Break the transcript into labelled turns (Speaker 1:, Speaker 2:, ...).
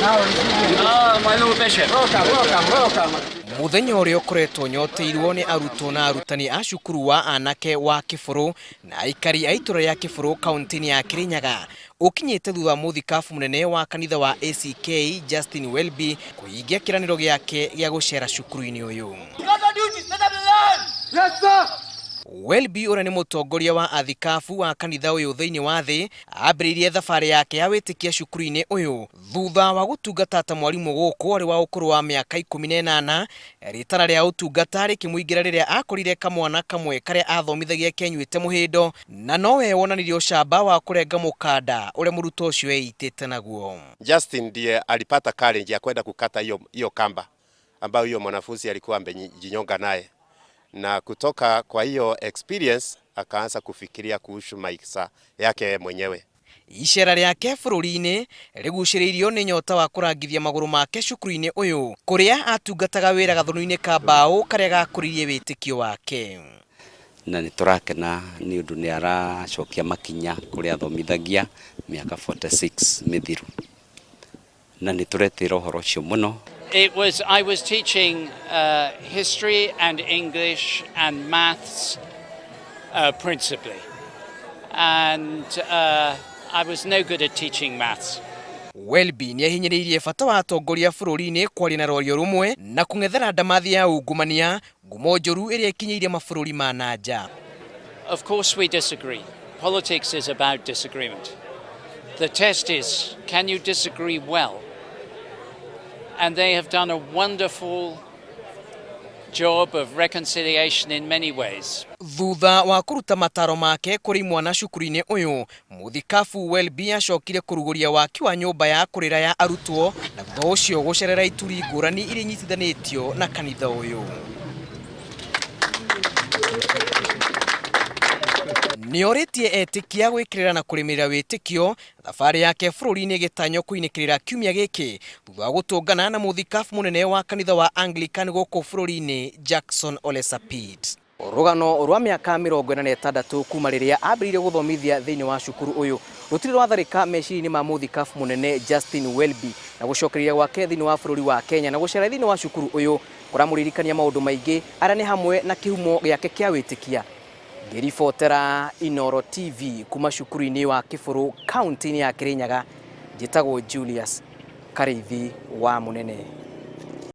Speaker 1: Ah, my little bishop.
Speaker 2: Welcome, welcome, welcome.
Speaker 3: Mũthenya ũrĩa ũkoretwo nyoteirwo nĩ arutwo na arutani a cukuru wa anake wa Kĩbũrũ na aikari a itũra rĩa Kĩbũrũ kaunti-inĩ ya Kĩrĩnyaga ũkinyĩte thutha wa mũthikabu mũnene wa kanitha wa ACK Justin Welby kũhingia kĩranĩro gĩake gĩa gũcera cukuru-inĩ ũyũ.
Speaker 2: Yes, sir.
Speaker 3: Welby ũrĩa nĩ mũtongoria wa athikabu wa kanitha ũyũ thĩinĩ wa thĩ ambĩrĩirie thabarĩ yake ya wĩtĩkia cukuru-inĩ ũyũ thutha wa gũtungata ta mwarimũ gũkũ arĩ wa ũkũrũ wa mĩaka 18. Rĩtana rĩa ũtungata rĩkĩmũingĩra rĩrĩa akorire kamwana kamwe karĩa athomithagia kenyuĩte mũhĩndo na nowe wonanirie ũcamba wa kũrenga mũkanda ũrĩa mũrutwo ũcio eitĩte naguo.
Speaker 4: Justin ndiye alipata courage ya kwenda kukata hiyo hiyo kamba ambayo hiyo mwanafunzi alikuwa amejinyonga naye, na kutoka kwa hiyo experience akaanza kufikiria kuhusu maisha yake yeye mwenyewe.
Speaker 3: Icera rĩake bũrũri-inĩ rĩgucĩrĩirio nĩ nyota wa kũrangithia magũrũ make cukuru-inĩ ũyũ kũrĩa atungataga wĩra gathũnũ-inĩ ka mbaũ karĩa gakũririe wĩtĩkio wake.
Speaker 5: Na nĩ tũrakena nĩ ũndũ nĩ aracokia makinya kũrĩa athomithagia mĩaka 46 mĩthiru, na nĩ tũretĩra ũhoro ũcio mũno.
Speaker 1: I was teaching history and English and maths principally. And I was no good at teaching maths.
Speaker 3: Welby nĩ ahinyĩrĩirie bata wa atongoria bũrũri-inĩ kwaria na rwario rũmwe na kũng'ethera ndamathi ya ungumania, ngumo njũru ĩrĩa ĩkinyĩire mabũrũri ma na nja.
Speaker 1: Of course we disagree. Politics is about disagreement. The test is, can you disagree well? And they have done a wonderful job of reconciliation in many ways.
Speaker 3: Thutha wa kũruta mataro make kũrĩ imwana cukuru-inĩ ũyũ, mũthikabu Welby acokire kũrugũria waki wa nyũmba ya kũrĩra ya arutwo na thutha ũcio gũcerera ituri ngũrani iria inyitithanĩtio na kanitha ũyũ. Nĩorĩtie etĩkia gwĩkĩrĩra na kũrĩmĩrĩra wĩtĩkio thabarĩ yake bũrũri-inĩ ĩgĩtanywo kũinĩkĩrĩra kiumia gĩkĩ thutha wa gũtũngana na mũthikabu mũnene wa kanitha wa Anglican gũkũ bũrũri-inĩ Jackson Ole Sapit. Rũgano rwa mĩaka 46 kuma rĩrĩa ambĩrĩirie gũthomithia thĩinĩ wa cukuru ũyũ rũtirĩ rwatharĩka meciria-inĩ ma mũthikabu mũnene Justin Welby na gũcokereria gwake thĩinĩ wa bũrũri wa Kenya na gũcera thĩinĩ wa cukuru ũyũ kũramũririkania maũndũ maingĩ arĩa nĩ hamwe na kĩhumo gĩake kĩa wĩtĩkia. Ngĩribotera Inooro TV kuma cukuru-inĩ wa Kĩbũrũ kaunti-inĩ ya Kĩrĩnyaga, njĩtagwo Julius Karĩithi wa Mũnene.